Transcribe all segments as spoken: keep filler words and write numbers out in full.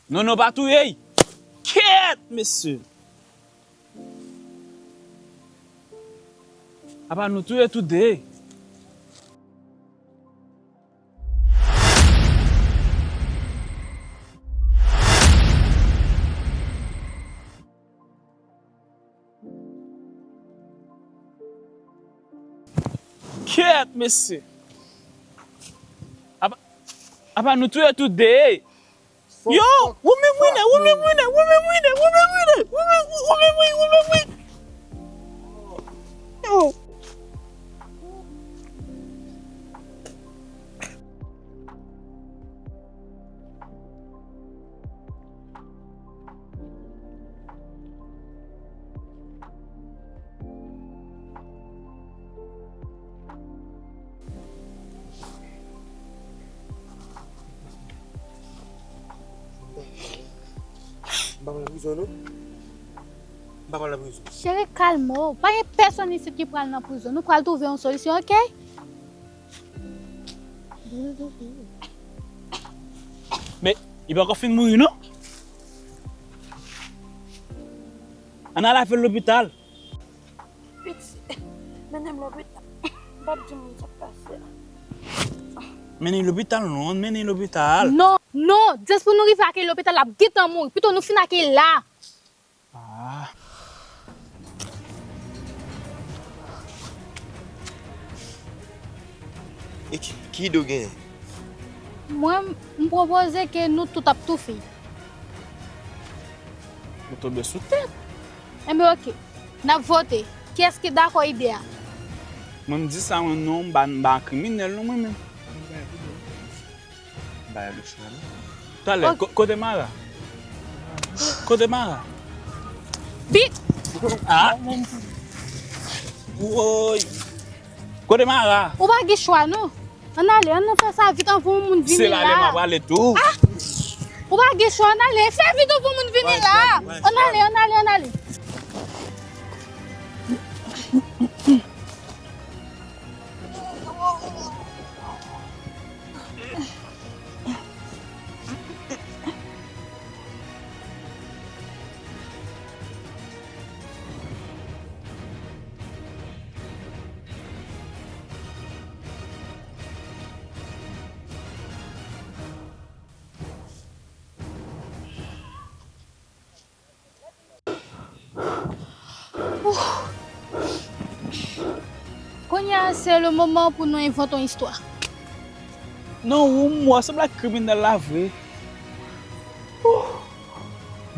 Non, non, pa touye l. Kèt, mesye. Apa nou touye tou de. Kèt, mesye. Apa, apa nou touye tou de. Yo, ou menm wi, ou menm wi, ou menm wi, ou menm wi, ou menm wi, ou menm wi, ou menm wi. Yo. M pa pral nan prizon, non. M pa pral nan prizon. Cheri, kalme w. Pa gen pèsonn isit ki pral nan prizon. Nou pral twouve yon solisyon, oke? Men, li poko fin mouri, non? Ann al avè l lopital. Piti, mennen m lopital. M p ap di moun sa k pase a. Mennen l lopital, non, mennen l lopital. Non, non, jis pou nou rive ak li lopital, l ap gentan mouri. Pito nou fin ak li la. Ah. E ki, ki ide w genyen? Mwen, m pwopoze ke nou tout ap toufe. Ou tonbe sou tèt. Enben, oke. N ap vote. Kiyès ki dakò ide a? Mwen, m di sa, mwen, non, m pa, m pa kriminèl, non, mwen menm. Bay Luciano. Talè, ok. Ko-, kote Mara? Kote Mara? Vit! Ah! Woy! Kote Mara? Ou pa gen chwa, non. Ann ale, ann fè sa vit anvan yon moun vini la. Se la lè m ap prale tou. Ah! Ou pa gen chwa, ann ale. Fè vit anvan moun vini la. Ann ale, ann ale, ann ale. Kounye a, se le moman pou nou envante yon istwa. Non, ou m wè sanble ak kriminèl la vre.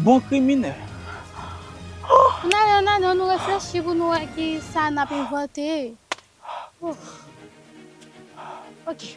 Bon kriminèl. Ann ale, ann ale, ann nou reflechi pou nou wè ki sa n ap envante. Ok.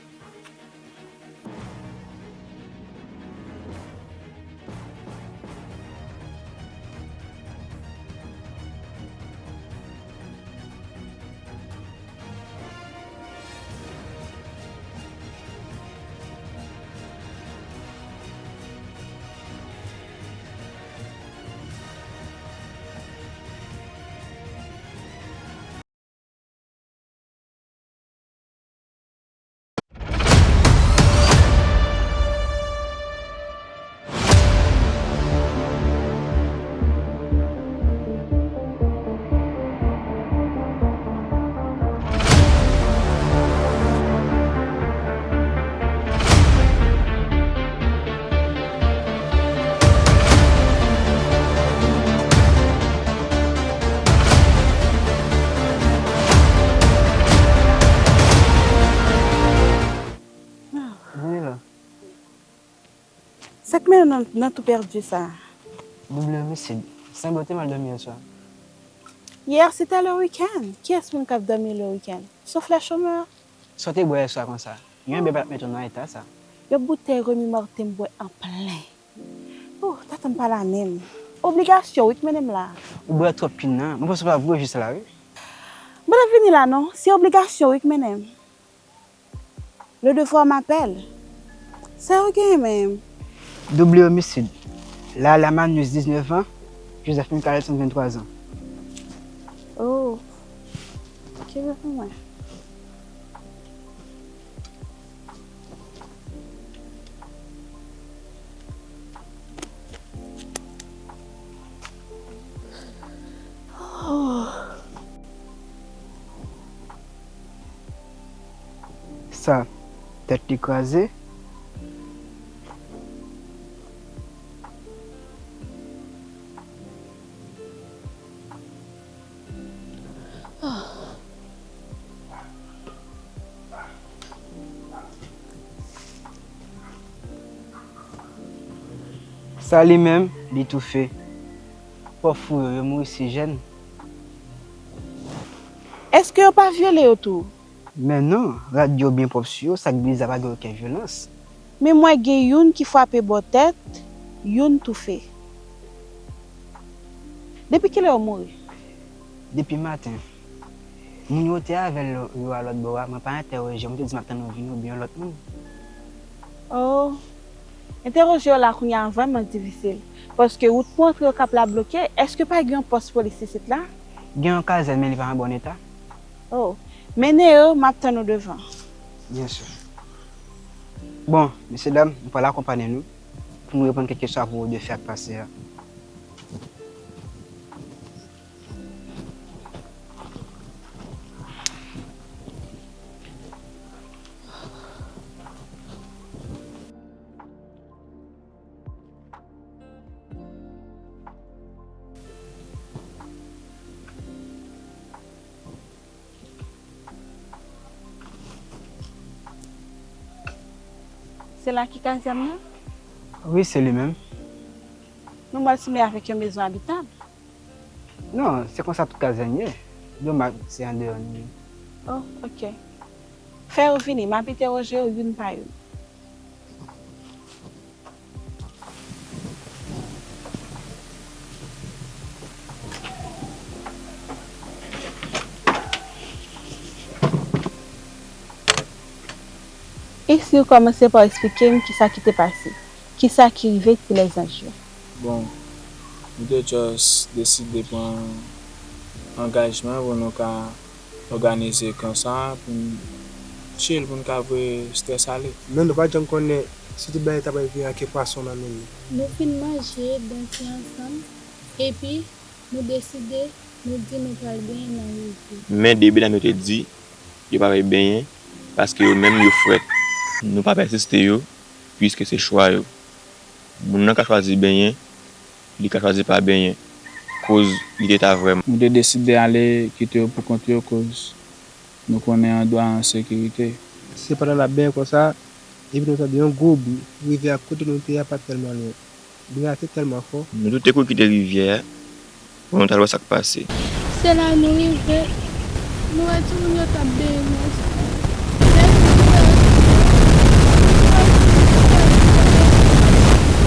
Vini la. Sa k mennen w nan, nan tou pèdi sa a? Double omisid. Sanble w te mal dòmi yè swa. Yè se te le wikenn. Kiyès moun k ap dòmi le wikenn? Sof lè chomè. Sa w te bwè yè swa konsa? Yon bè pa t mete w nan eta sa. Yon boutèy Remy Martin m bwè an plen. Oh, tèt m pa la menm. Obligasyon wi k mennen m la. Ou bwè twòp kin nan. Mwen panse w pa bwè jis la wi. M pa t ap vini la non. Se obligasyon wi k mennen m. Le devoir m'appelle. Sa yo gen menm? Double omisid. Lala Manus, diznèf an, Joseph Michaelson, venntwa zan. Oh. Kenbe pou mwen. Sa, tèt li kraze. Sa li menm, li toufe. Pòv fou yo, yo mouri si jèn. Èske yo pa vyole yo tou? Men non, rad yo byen pwòp sou yo, sa k bizè pa gen okenn vyolans. Men m wè gen youn ki frape bò tèt, youn toufe. Depi kilè yo mouri? Depi maten. Moun yo te avè l yo a lòt bò a, mwen pa entèwoje yo, mwen te di m ap tann yo vini oubyen yon lòt moun. Oh. Entèwoje yo la kounye a vrèman difisil. Paske wout pou antre yo k ap la bloke, èske pa gen yon pòs polis isit la? Gen yon kazèn, men li pa an bon eta. Oh. Mennen yo, m ap tann ou devan. Byen si. Bon, mesye dam, nou pral akonpaye nou pou nou reponn kèk kesyon apwopo de fè k pase a. Se la ki kazyèm nan? Wi, se li menm. Nou mal sanble avèk yon mezon abitab. Non, se konsa tout kazèn ye. Domaj, se andeyò nou ye. Oh, ok. Fè yo vini, m ap entèwoje yo youn pa youn. Isi, w kòmanse pa w eksplike m kisa ki te pase, kisa ki rive ti lèzanj yo. Bon, nou te just deside pran angajman pou nou ka òganize kan sa a pou n chill, pou n ka voye strès ale. Men nou pa t janm konnen si tout bagay ta pral vire ak pwason nan men nou. Nou fin manje, danse ansanm, epi nou deside, nou di nou pral benyen nan rivyè. Men de medam yo te di yo pa pral benyen paske yo menm yo frèt. Nou pa pèsiste yo, piske se chwa yo. Moun nan ka chwazi benyen, li ka chwazi pa benyen, koz li te ta vrèman. Nou te deside ale kite yo pou kont yo, koz nou konnen andwa an sekirite. Se pandan n ap benyen konsa, epi nou tande yon gwo bri rive ak kote nou te ye a pa t tèlman lwen. Bri a te tèlman fò. Nou tout te kouri kite rivyè a. Pou nou t al wè sa k pase. Se la nou rive, nou wè timoun yo t ap benyen nan.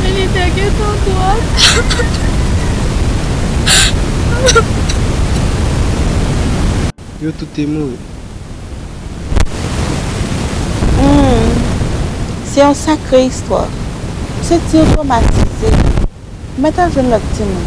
Men li te gentan twòp. Yo tout te mouri. Hmm, se yon sakre istwa. M santi m twomatize. M mèt al jwenn lòt timoun.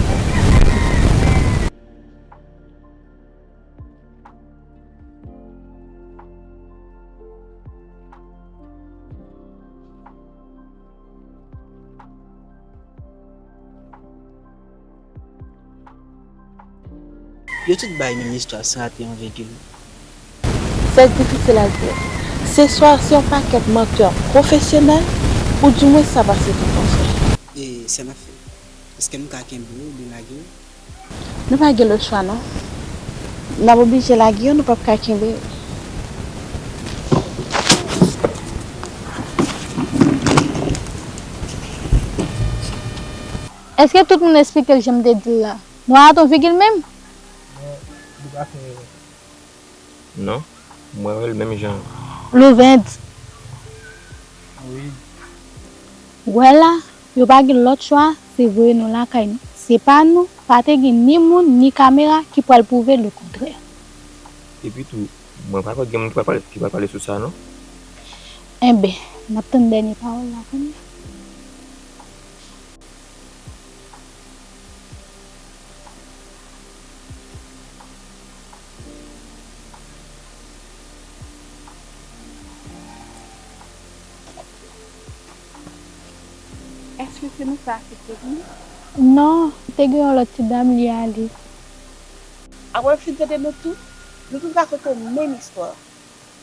Yo tout bay menm istwa san rate yon vigil. Sèks difisil a di, se swa se yon pakèt mantè pwofesyonèl, oudimwens sa pase tout konsèy. E sa n ap fè? Èske nou ka kenbe w oubyen lage w? Nou pa gen lòt chwa non. N ap oblije lage yo, nou p ap ka kenbe yo. Èske tout moun eksplike l jan m te di l la? Nou pa rate yon vigil menm? Non, li pa fè erè. Non, m wè l menm jan. Louvens. Wi. Ou wè la, yo pa gen lòt chwa, se voye nou lakay nou. Se pa nou, pa te gen ni moun, ni kamera ki pral pwouve lekontrè. Epi tou, mwen pa kwè gen moun ki pral pale, ki pral pale sou sa, non. Enben, n ap tann dènye pawòl la kounye a. Èske se nou sa ki te vini? Non, te gen yon lòt ti dam, li ale. Apre l fin tande nou tout, nou tout rakonte menm istwa.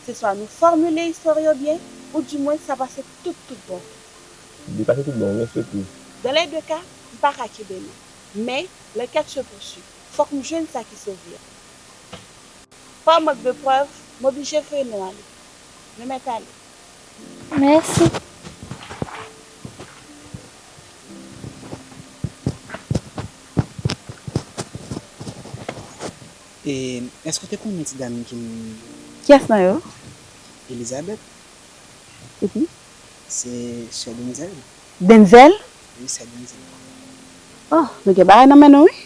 Se swa nou fòmile istwa yo byen, oudimwen sa pase tout, tout bon. Li pase tout bon, wi, enspektris. Dans les deux cas, m pa ka kenbe nou. Men, l'enquête se poursuit. Fòk m jwenn sa ki sove a. Par manque de preuves, m oblije voye nou ale. Nou mèt ale. Mèsi. E, èske w te konnen ti dam ki m... Kiyès nan yo? Elizabeth? Epi? Se sè Denzel. Denzel? Wi, sè Denzel. Oh, nou gen bagay nan men nou, wi.